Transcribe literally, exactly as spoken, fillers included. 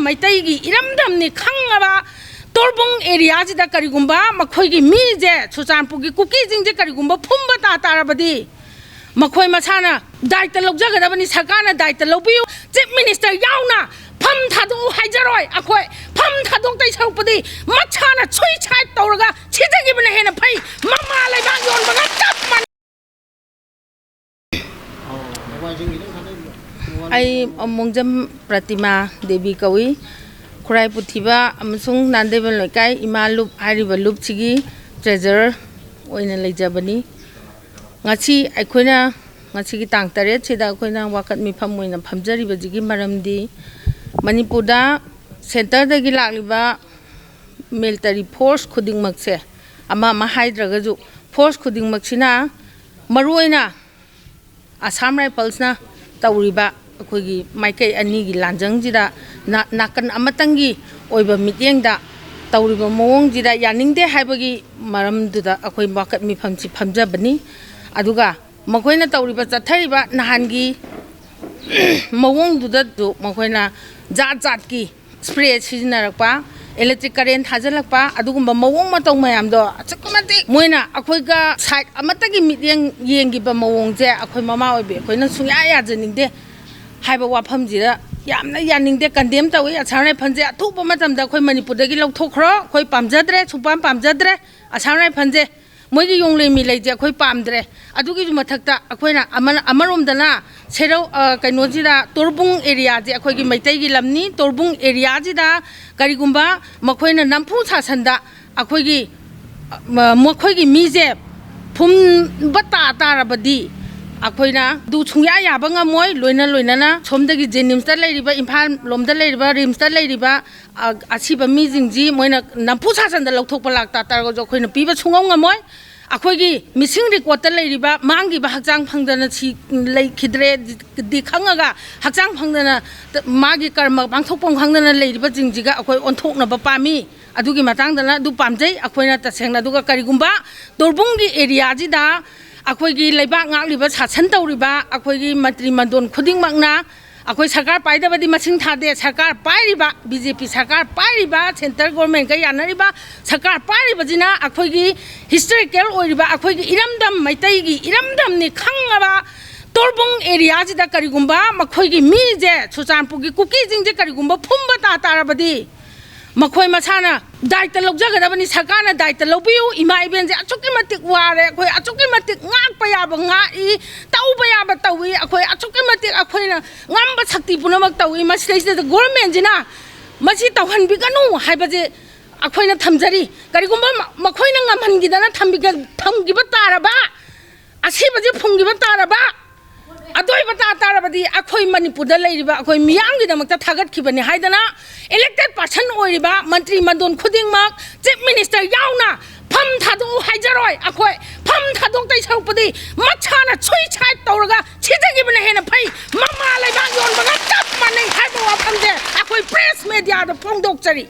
ꯃꯩꯇꯩꯒꯤ ꯏꯔꯝꯗꯝꯅꯤ ꯈꯪꯉꯕ ꯇꯣꯔꯕꯨꯡ ꯑꯦꯔꯤꯌꯥꯁꯤꯗ ꯀꯔꯤꯒꯨꯝꯕ ꯃꯈꯣꯏꯒꯤ ꯃꯤꯁꯦ, ꯆꯨꯔꯆꯥꯟꯄꯨꯔꯒꯤ ꯀꯨꯀꯤꯁꯤꯡꯁꯦ ꯀꯔꯤꯒꯨꯝꯕ ꯐꯨꯝꯕ ꯇꯥ ꯇꯥꯔꯕꯗꯤ, ꯃꯈꯣꯏ ꯃꯁꯥꯅ ꯗꯥꯏꯇ ꯂꯧꯖꯒꯗꯕꯅꯤ꯫ ꯁꯔꯀꯥꯔꯅ ꯗꯥꯏꯇ ꯂꯧꯕꯤꯌꯨ꯫ ꯆꯤꯐ ꯃꯤꯅꯤꯁꯇꯔ ꯌꯥꯎꯅ ꯐꯝ ꯊꯥꯗꯣꯛꯎ ꯍꯥꯏꯖꯔꯣꯏ꯫ ꯑꯩꯈꯣꯏ ꯐꯝ ꯊꯥꯗꯣꯛꯇꯩ ꯁꯔꯨꯛꯄꯨꯗꯤ ꯃꯁꯥꯅ ꯁꯨꯏꯁꯥꯏꯠ ꯇꯧꯔꯒ ꯁꯤꯖꯈꯤꯕꯅ ꯍꯦꯟꯅ ꯐꯩ꯫ ꯃꯃꯥ ꯂꯩꯕꯥꯛ ꯌꯣꯟꯕꯒ ꯆꯞ ꯃꯥꯟꯅꯩ꯫ ꯑꯩ ꯃꯣꯡꯖꯝ ꯄ꯭ꯔꯇꯤꯃꯥ ꯗꯦꯕꯤ ꯀꯧꯏ꯫ ꯈꯨꯔꯥꯏ ꯄꯨꯊꯤꯕ ꯑꯃꯁꯨꯡ ꯅꯥꯟꯗꯩꯕꯟ ꯂꯩꯀꯥꯏ ꯏꯃꯥ ꯂꯨꯞ ꯍꯥꯏꯔꯤꯕ ꯂꯨꯞꯁꯤꯒꯤ ꯇ꯭ꯔꯦꯖꯔ ꯑꯣꯏꯅ ꯂꯩꯖꯕꯅꯤ꯫ ꯉꯁꯤ ꯑꯩꯈꯣꯏꯅ, ꯉꯁꯤꯒꯤ ꯇꯥꯡ ꯇꯔꯦꯠꯁꯤꯗ ꯑꯩꯈꯣꯏꯅ ꯋꯥꯀꯠ ꯃꯤꯐꯝ ꯑꯣꯏꯅ ꯐꯝꯖꯔꯤꯕꯁꯤꯒꯤ ꯃꯔꯝꯗꯤ, ꯃꯅꯤꯄꯨꯔꯗ ꯁꯦꯟꯇꯔꯗꯒꯤ ꯂꯥꯛꯂꯤꯕ ꯃꯤꯂꯤꯇꯔꯤ ꯐꯣꯔꯁ ꯈꯨꯗꯤꯡꯃꯛꯁꯦ, ꯑꯃ ꯑꯃ ꯍꯥꯏꯗ꯭ꯔꯒꯁꯨ, ꯐꯣꯔꯁ ꯈꯨꯗꯤꯡꯃꯛꯁꯤꯅ, ꯃꯔꯨꯑꯣꯏꯅ ꯑꯁꯥꯝ ꯔꯥꯏꯐꯜꯁꯅ ꯇꯧꯔꯤꯕ ꯑꯩꯈꯣꯏꯒꯤ ꯃꯥꯏꯀꯩ ꯑꯅꯤꯒꯤ ꯂꯥꯟꯖꯪꯁꯤꯗ ꯅꯥ-, ꯅꯥꯀꯟ ꯑꯃꯇꯪꯒꯤ ꯑꯣꯏꯕ ꯃꯤꯠꯌꯦꯡꯗ ꯇꯧꯔꯤꯕ ꯃꯑꯣꯡꯁꯤꯗ ꯌꯥꯅꯤꯡꯗꯦ ꯍꯥꯏꯕꯒꯤ ꯃꯔꯝꯗꯨꯗ ꯑꯩꯈꯣꯏ ꯋꯥꯀꯠ ꯃꯤꯐꯝꯁꯤ ꯐꯝꯖꯕꯅꯤ꯫ ꯑꯗꯨꯒ ꯃꯈꯣꯏꯅ ꯇꯧꯔꯤꯕ, ꯆꯠꯊꯔꯤꯕ ꯅꯍꯥꯟꯒꯤ ꯃꯑꯣꯡꯗꯨꯗꯁꯨ ꯃꯈꯣꯏꯅ ꯖꯥꯠ ꯖꯥꯠꯀꯤ ꯁ꯭ꯄ꯭ꯔꯦ ꯁꯤꯖꯤꯟꯅꯔꯛꯄ, ꯏꯂꯦꯛꯇ꯭ꯔꯤꯛ ꯀꯔꯦꯟ ꯊꯥꯖꯤꯜꯂꯛꯄ, ꯑꯗꯨꯒꯨꯝꯕ ꯃꯑꯣꯡ ꯃꯇꯧ ꯃꯌꯥꯝꯗꯣ ꯑꯁꯨꯛꯀꯤ ꯃꯇꯤꯛ ꯃꯣꯏꯅ ꯑꯩꯈꯣꯏꯒ ꯁꯥꯏꯠ ꯑꯃꯠꯇꯒꯤ ꯃꯤꯠꯌꯦꯡ ꯌꯦꯡꯈꯤꯕ ꯃꯑꯣꯡꯁꯦ ꯑꯩꯈꯣꯏ ꯃꯃꯥ ꯑꯣꯏꯕꯤ ꯑꯩꯈꯣꯏꯅ ꯁꯨꯡꯌꯥ ꯌꯥꯖꯅꯤꯡꯗꯦ ꯍꯥꯏꯕ ꯋꯥꯐꯝꯁꯤꯗ ꯌꯥꯝꯅ ꯌꯥꯅꯤꯡꯗꯦ, ꯀꯟꯗꯦꯝ ꯇꯧꯏ꯫ ꯑꯁꯥꯝ ꯔꯥꯏꯐꯜꯁꯦ ꯑꯊꯨꯕ ꯃꯇꯝꯗ ꯑꯩꯈꯣꯏ ꯃꯅꯤꯄꯨꯔꯗꯒꯤ ꯂꯧꯊꯣꯛꯈ꯭ꯔꯣ, ꯑꯩꯈꯣꯏ ꯄꯥꯝꯖꯗ꯭ꯔꯦ, ꯁꯨꯡꯄꯥꯝ ꯄꯥꯝꯖꯗ꯭ꯔꯦ꯫ ꯑꯁꯥꯝ ꯔꯥꯏꯐꯜꯁꯦ ꯃꯣꯏꯒꯤ ꯌꯣꯡꯂꯩ ꯃꯤꯂꯩꯁꯦ ꯑꯩꯈꯣꯏ ꯄꯥꯝꯗ꯭ꯔꯦ꯫ ꯑꯗꯨꯒꯤꯁꯨ ꯃꯊꯛꯇ ꯑꯩꯈꯣꯏꯅ ꯑꯃꯅ, ꯑꯃꯔꯣꯝꯗꯅ ꯁꯦꯔꯧ, ꯑ, ꯀꯩꯅꯣꯁꯤꯗ ꯇꯣꯔꯕꯨꯡ ꯑꯦꯔꯤꯌꯥꯁꯦ ꯑꯩꯈꯣꯏꯒꯤ ꯃꯩꯇꯩꯒꯤ ꯂꯝꯅꯤ꯫ ꯇꯣꯔꯕꯨꯡ ꯑꯦꯔꯤꯌꯥꯁꯤꯗ ꯀꯔꯤꯒꯨꯝꯕ ꯃꯈꯣꯏꯅ ꯅꯝꯐꯨ ꯁꯥꯁꯟꯗ ꯑꯩꯈꯣꯏꯒꯤ, ꯑ, ꯃꯈꯣꯏꯒꯤ ꯃꯤꯁꯦ ꯐꯨꯝꯕ ꯇꯥ ꯇꯥꯔꯕꯗꯤ ꯑꯩꯈꯣꯏꯅ ꯑꯗꯨ ꯁꯨꯡꯌꯥ ꯌꯥꯕ ꯉꯝꯃꯣꯏ꯫ ꯂꯣꯏꯅ ꯂꯣꯏꯅꯅ ꯁꯣꯝꯗꯒꯤ ꯖꯦꯅꯤꯝꯁꯇ ꯂꯩꯔꯤꯕ, ꯏꯝꯐꯥꯜ ꯂꯣꯝꯗ ꯂꯩꯔꯤꯕ ꯔꯤꯝꯁꯇ ꯂꯩꯔꯤꯕ ꯑ-, ꯑꯁꯤꯕ ꯃꯤꯁꯤꯡꯁꯤ ꯃꯣꯏꯅ ꯅꯝꯐꯨ ꯁꯥꯁꯟꯗ ꯂꯧꯊꯣꯛꯄ ꯂꯥꯛꯇ ꯇꯥꯔꯒꯁꯨ ꯑꯩꯈꯣꯏꯅ ꯄꯤꯕ ꯁꯨꯡꯉꯝ ꯉꯝꯃꯣꯏ꯫ ꯑꯩꯈꯣꯏꯒꯤ ꯃꯤꯁꯤꯡ ꯔꯦꯀꯣꯔꯠꯇ ꯂꯩꯔꯤꯕ ꯃꯥꯡꯈꯤꯕ ꯍꯛꯆꯥꯡ ꯐꯪꯗꯅ ꯁꯤ ꯂꯩꯈꯤꯗ꯭ꯔꯦ ꯗꯤ ꯈꯪꯉꯒ, ꯍꯛꯆꯥꯡ ꯐꯪꯗꯅ ꯃꯥꯒꯤ ꯀꯔꯃ ꯄꯥꯡꯊꯣꯛꯐꯝ ꯈꯪꯗꯅ ꯂꯩꯔꯤꯕꯁꯤꯡꯁꯤꯒ ꯑꯩꯈꯣꯏ ꯑꯣꯟꯊꯣꯛꯅꯕ ꯄꯥꯝꯃꯤ꯫ ꯑꯗꯨꯒꯤ ꯃꯇꯥꯡꯗꯅ ꯑꯗꯨ ꯄꯥꯝꯖꯩ ꯑꯩꯈꯣꯏꯅ ꯇꯁꯦꯡꯅ꯫ ꯑꯗꯨꯒ ꯀꯔꯤꯒꯨꯝꯕ ꯇꯣꯔꯕꯨꯡꯒꯤ ꯑꯦꯔꯤꯌꯥꯁꯤꯗ ꯑꯩꯈꯣꯏꯒꯤ ꯂꯩꯕꯥꯛ ꯉꯥꯛꯂꯤꯕ, ꯁꯥꯁꯟ ꯇꯧꯔꯤꯕ ꯑꯩꯈꯣꯏꯒꯤ ꯃꯟꯇ꯭ꯔꯤ ꯃꯟꯗꯣꯟ ꯈꯨꯗꯤꯡꯃꯛꯅ ꯑꯩꯈꯣꯏ ꯁꯔꯀꯥꯔ ꯄꯥꯏꯗꯕꯗꯤ ꯃꯁꯤꯡ ꯊꯥꯗꯦ꯫ ꯁꯔꯀꯥꯔ ꯄꯥꯏꯔꯤꯕ, ꯕꯤ ꯖꯦ ꯄꯤ ꯁꯔꯀꯥꯔ ꯄꯥꯏꯔꯤꯕ, ꯁꯦꯟꯇꯔ ꯒꯣꯔꯃꯦꯟꯒ ꯌꯥꯅꯔꯤꯕ ꯁꯔꯀꯥꯔ ꯄꯥꯏꯔꯤꯕꯁꯤꯅ ꯑꯩꯈꯣꯏꯒꯤ ꯍꯤꯁꯇꯣꯔꯤꯀꯦꯜ ꯑꯣꯏꯔꯤꯕ ꯑꯩꯈꯣꯏꯒꯤ ꯏꯔꯝꯗꯝ, ꯃꯩꯇꯩꯒꯤ ꯏꯔꯝꯗꯝꯅꯤ ꯈꯪꯉꯕ ꯇꯣꯔꯕꯨꯡ ꯑꯦꯔꯤꯌꯥꯁꯤꯗ ꯀꯔꯤꯒꯨꯝꯕ ꯃꯈꯣꯏꯒꯤ ꯃꯤꯁꯦ, ꯆꯨꯔꯆꯥꯟꯄꯨꯔꯒꯤ ꯀꯨꯀꯤꯁꯤꯡꯁꯦ ꯀꯔꯤꯒꯨꯝꯕ ꯐꯨꯝꯕ ꯇꯥ ꯇꯥꯔꯕꯗꯤ, ꯃꯈꯣꯏ ꯃꯁꯥꯅ ꯗꯥꯏꯇ ꯂꯧꯖꯒꯗꯕꯅꯤ꯫ ꯁꯔꯀꯥꯔꯅ ꯗꯥꯏꯇ ꯂꯧꯕꯤꯌꯨ꯫ ꯏꯃꯥ ꯏꯕꯦꯟꯁꯦ ꯑꯁꯨꯛꯀꯤ ꯃꯇꯤꯛ ꯋꯥꯔꯦ꯫ ꯑꯩꯈꯣꯏ ꯑꯁꯨꯛꯀꯤ ꯃꯇꯤꯛ ꯉꯥꯛꯄ ꯌꯥꯕ ꯉꯥꯛꯏ, ꯇꯧꯕ ꯌꯥꯕ ꯇꯧꯏ꯫ ꯑꯩꯈꯣꯏ ꯑꯁꯨꯛꯀꯤ ꯃꯇꯤꯛ ꯑꯩꯈꯣꯏꯅ ꯉꯝꯕ ꯁꯛꯇꯤ ꯄꯨꯝꯅꯃꯛ ꯇꯧꯏ꯫ ꯃꯁꯤꯗꯩꯁꯤꯗ ꯒꯣꯔꯃꯦꯟꯁꯤꯅ ꯃꯁꯤ ꯇꯧꯍꯟꯕꯤꯒꯅꯨ ꯍꯥꯏꯕꯁꯦ ꯑꯩꯈꯣꯏꯅ ꯊꯝꯖꯔꯤ꯫ ꯀꯔꯤꯒꯨꯝꯕ ꯃ-, ꯃꯈꯣꯏꯅ ꯉꯝꯍꯟꯈꯤꯗꯅ ꯊꯝꯕꯤꯒ-, ꯊꯝꯈꯤꯕ ꯇꯥꯔꯕ, ꯑꯁꯤꯕꯁꯦ ꯐꯨꯝꯈꯤꯕ ꯇꯥꯔꯕ, ꯑꯗꯨ ꯑꯣꯏꯕ ꯇꯥ ꯇꯥꯔꯕꯗꯤ ꯑꯩꯈꯣꯏ ꯃꯅꯤꯄꯨꯔꯗ ꯂꯩꯔꯤꯕ ꯑꯩꯈꯣꯏ ꯃꯤꯌꯥꯝꯒꯤꯗꯃꯛꯇ ꯊꯥꯒꯠꯈꯤꯕꯅꯤ ꯍꯥꯏꯗꯅ elected person ꯑꯣꯏꯔꯤꯕ ꯃꯟꯇ꯭ꯔꯤ ꯃꯟꯗꯣꯟ ꯈꯨꯗꯤꯡꯃꯛ, ꯆꯤꯐ ꯃꯤꯅꯤꯁꯇꯔ ꯌꯥꯎꯅ, ꯐꯝ ꯊꯥꯗꯣꯛꯎ ꯍꯥꯏꯖꯔꯣꯏ꯫ ꯑꯩꯈꯣꯏ ꯐꯝ ꯊꯥꯗꯣꯛꯇꯣꯏ ꯁꯔꯨꯛꯄꯨꯗꯤ ꯃꯁꯥꯅ suicide ꯇꯧꯔꯒ ꯁꯤꯖꯈꯤꯕꯅ ꯍꯦꯟꯅ ꯐꯩ꯫ ꯃꯃꯥ ꯂꯩꯕꯥꯛ ꯌꯣꯟꯕꯒ ꯆꯞ ꯃꯥꯟꯅꯩ ꯍꯥꯏꯕ ꯋꯥꯐꯝꯁꯦ ꯑꯩꯈꯣꯏ ꯄ꯭ꯔꯦꯁ ꯃꯦꯗꯤꯌꯥꯗ ꯐꯣꯡꯗꯣꯛꯆꯔꯤ꯫